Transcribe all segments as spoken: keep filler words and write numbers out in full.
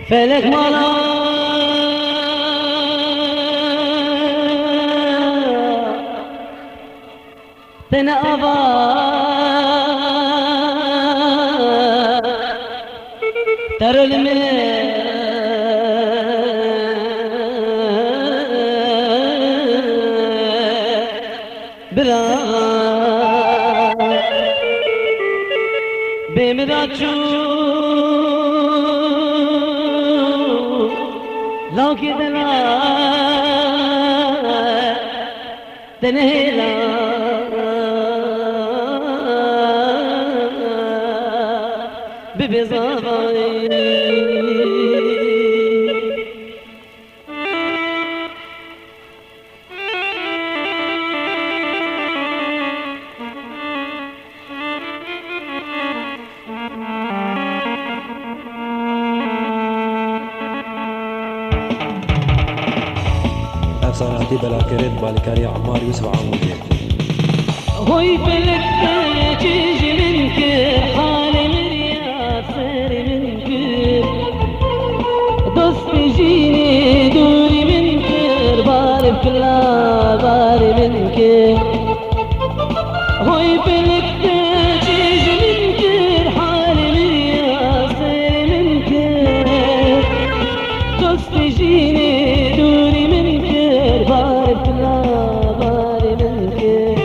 Felek mala te ne ava terol me bira bê min ra çû lawkê delal. Te nehêla bibe zavayî. Ev sar hatî belakirin bi alîkariya Ammar Yusuf Amûdê. Hoy felek te çi ji min kir, halê min ya serê min kir. Dostê jînê dûrî min kir, barê fila barê min kir. Hoy felek te çi ji min kir, halê min ya serê min kir. Dostê jînê dûrî min kir, barê fila barê min kir.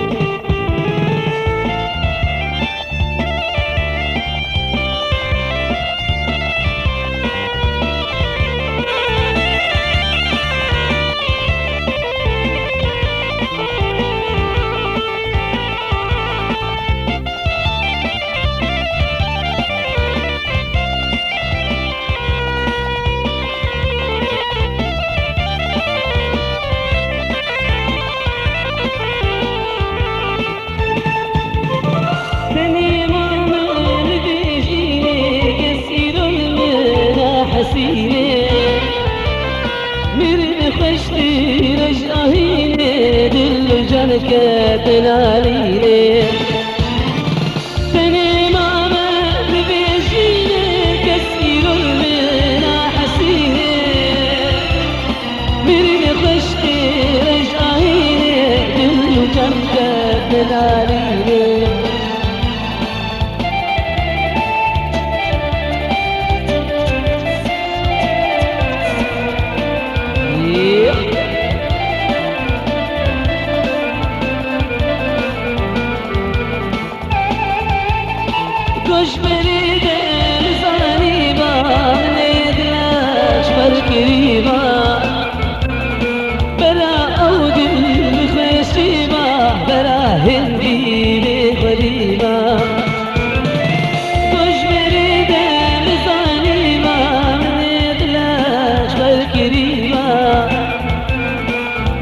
Tenê ma min li vê jînê, kes îro li min nahesîne. Mirin xweştir e ji ahînê, dil û can kete nalîne. Tenê ma min li vê jînê, kes îro li min nahesîne. Mirinê xweştê rej ahînê, dil û can kete nalînê. Goşberê de zanî ba, nêdila çper kirî ba. Bera ew dil xweşî ba, bera hindî bê xwedî ba. Goşberê de zanî ba, nêdila çper kirî ba.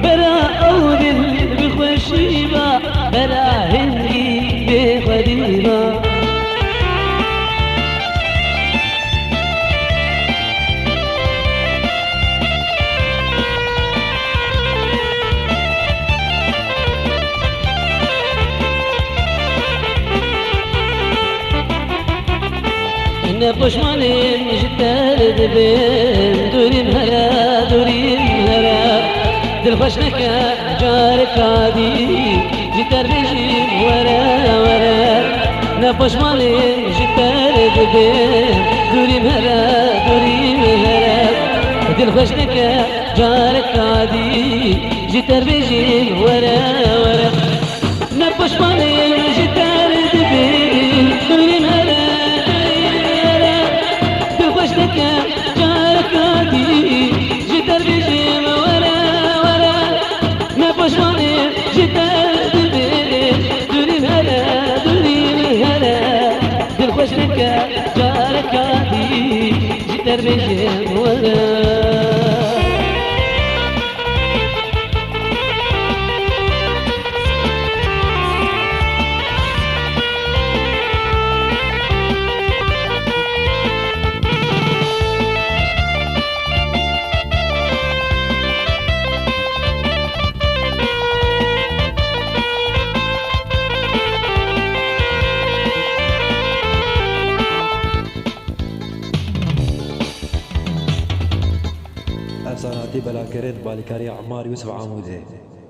Bera ew dil bi xweşî ba, bera hingî bê xwedî ba. Ne poşmanîm ji te re dibêm, dûrîm here, dûrîm here. Dilxweş neke careka dî, ji te re bêjîm were, were. Ne poşmanîm ji te re dibêm, dûrîm here, dûrîm here. Dilxweş neke careka dî, ji te re bêjîm were, were. Ne poşmanîm ji te re dibêm, dûrîm here, dûrîm here. Dilxweş neke careka dî, ji te re bêjîm were, were. Ne poşmanîm ji te re dibêm, dûrîm here, dûrîm here. Dilxweş neke careka dî, ji te re bêjîm were. Efsanatî belakirin bi alîkariya Ammar Yûsif Amûdê.